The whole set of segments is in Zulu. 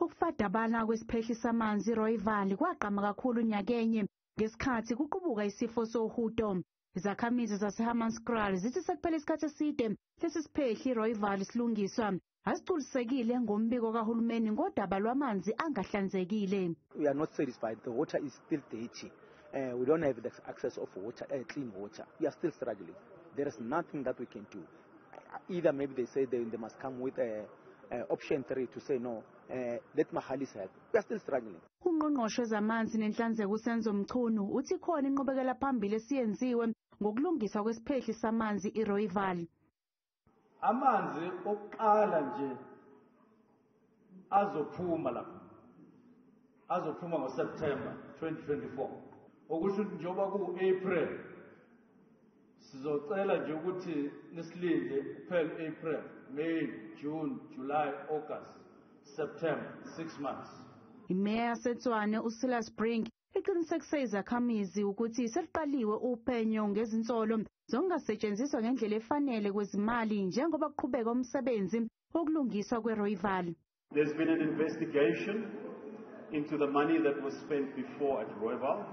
Ukufadabala kwesiphehli samanzi iRooiwal kwagqama kakhulu nyakenye ngesikhathi kuqubuka isifo sohudo. Izakhamizi zaseHammanskraal zithi sekuphele isikhathi eside lesi siphehli iRooiwal silungiswa. Azigculisekile ngombiko kahulumeni ngodaba lwamanzi angahlanzekile. We are not satisfied. The water is still dirty. We don't have the access of water, clean water. We are still struggling. There is nothing that we can do. Either maybe they say they must come with a option 3 to say no, let Magalies help. We are still struggling. Ungqongqoshe wezamanzi nenhlanzeko uSenzo Mchunu uthi khona inqubekela phambili esiyenziwe ngokulungiswa kwesiphehli samanzi iRooiwal. Amanzi okuqala nje azophuma lapha, azophuma ngoSeptember 2024, okusho ukuthi njengoba ku-April sizocela nje ukuthi nisilinde kuphela April, May, June, July, August, September, 6 months. Imeya yaseTshwane uCilliers Brink iqinisekise izakhamizi ukuthi seliqaliwe uphenyo ngezinsolo zokungasetshenziswa ngendlela efanele kwezimali njengoba kuqhubeka umsebenzi wokulungiswa kweRooiwal. There's been an investigation into the money that was spent before at Rooiwal.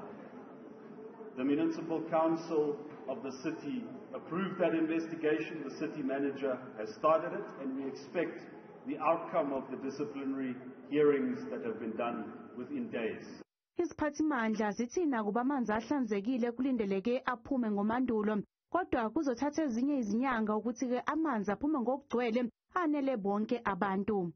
The Municipal Council of the city approved that investigation. The city manager has started it, and we expect the outcome of the disciplinary hearings that have been done within days. Iziphathimandla zithi nakuba amanzi ahlanzekile kulindeleke aphume ngoMandulo, kodwa kuzothatha ezinye izinyanga ukuthi-ke amanzi aphume ngokugcwele anele bonke abantu.